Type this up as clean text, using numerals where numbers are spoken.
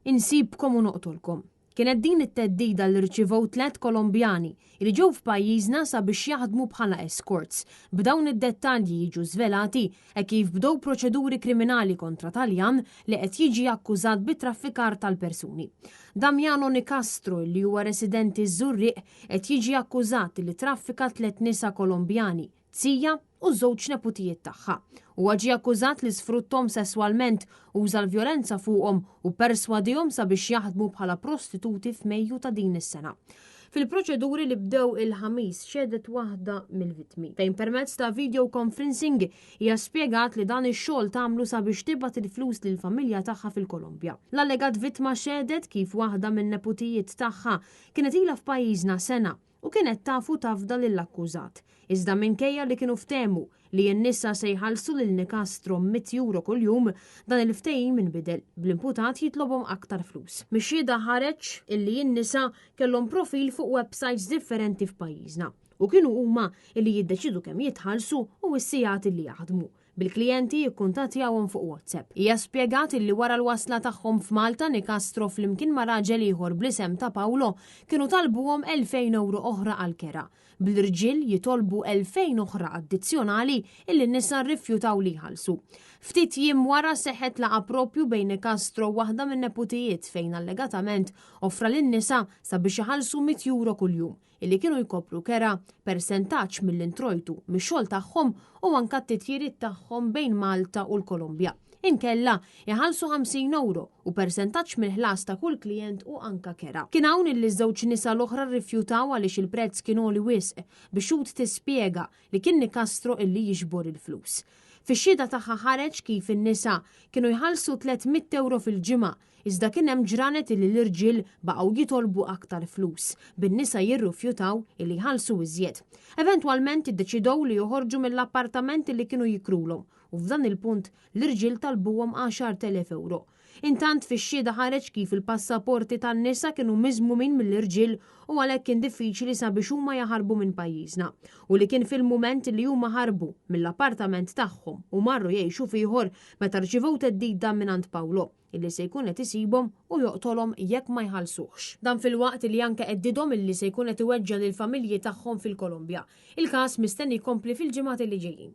Insibkom u noqtolkom. Kienet din it-theddida li rċivew tlett Kolombjani li ġew f'pajjiżna sabiex jaħdmu bħala escorts, b'dawn id-dettalji jiġu żvelati hekk kif bdew proċeduri kriminali kontra Taljan li qed jiġi akkużat bi traffikar tal-persuni. Damiano Nicastro li huwa residenti ż-Żurrieq qed jiġi akkużat li traffika tlett nisa Kolombjani, zija u żewġ neputijiet tagħha. Huwa ġie akkużat li sfrutthom sesswalment, uża l-vjolenza fuqhom u pperswadihom sabiex jaħdmu bħala prostituti f'Mejju ta' din is-sena. Fil-proċeduri li bdew il-Ħamis xehdet waħda mill-vittmi, fejn permezz ta' video conferencing hija spjegat li dan ix-xogħol tagħmlu sabiex tibgħat il-flus lill-familja tagħha fil-Kolombja. L-allegat vittma xehdet kif waħda min-neputijiet tagħha kienet ilha f'pajjiżna sena u kienet taf u tafda lill-akkużat. Iżda minkejja li kienu ftehmu li n-nisa se jħallsu lil Nicastro €100 kuljum, dan il-ftehim inbidel, bl-imputat jitlobhom aktar flus. Mix-xhieda ħareġ illi n-nisa kellhom profil fuq websajts differenti f'pajjiżna u kienu huma illi jiddeċiedu kemm jitħallsu u s-sigħat illi jaħdmu. bil-klijenti jikkuntattjawhom fuq WhatsApp. Hija spjegat illi wara l-wasla tagħhom f'Malta, Nicastro flimkien ma' raġel ieħor bl-isem ta' Paolo kienu talbuhom €2,000 oħra għall-kera, bl-irġiel jitolbu 2,000 oħra addizzjonali illi n-nisa rrifjutaw li jħallsu. Ftit jiem wara seħħet laqgħa proprju bejn Nicastro u waħda min-neputijiet fejn allegatament offra lin-nisa sabiex iħallsu €100 kuljum. illi kienu jkopru kera, persentaġġ mill-introjtu mix-xogħol tagħhom u anka t-titjiriet tagħhom bejn Malta u l-Kolombja. Inkella, iħallsu €50 u persentaġġ mill-ħlas ta' kull klijent u anka kera. Kien hawn illi ż-żewġ nisa l-oħra rrifjutaw għaliex il-prezz kien għoli wisq, bix-xhud tispjega li kien Nicastro illi jiġbor il-flus. Fix-xhieda tagħha ħareġ kif in-nisa kienu jħallsu €300 fil-ġimgħa Iżda kien hemm ġranet illi l-irġiel baqgħu jitolbu aktar flus, bin-nisa jirrufjutaw illi jħallsu iżjed. Eventwalment iddeċidew li joħorġu mill-appartament illi kienu jikrulhom u f'dan il-punt l-irġiel talbuhom €10,000. Intant fix-xhieda ħareġ kif il-passaporti tan-nisa kienu miżmumin mill-irġiel u għalhekk kien diffiċli sabiex huma jaħarbu minn pajjiżna u li kien fil-mument li huma ħarbu mill-appartament tagħhom u marru jgħixu f'ieħor meta rċivew theddida mingħand Paolo. illi se jkun qed isibhom u joqtolhom jekk ma jħallsuhx. Dan filwaqt illi anke heddidhom illi se jkun qed iweġġa' lill-familji tagħhom fil-Kolombja. Il-każ mistenni jkompli fil-ġimgħat illi ġejjin.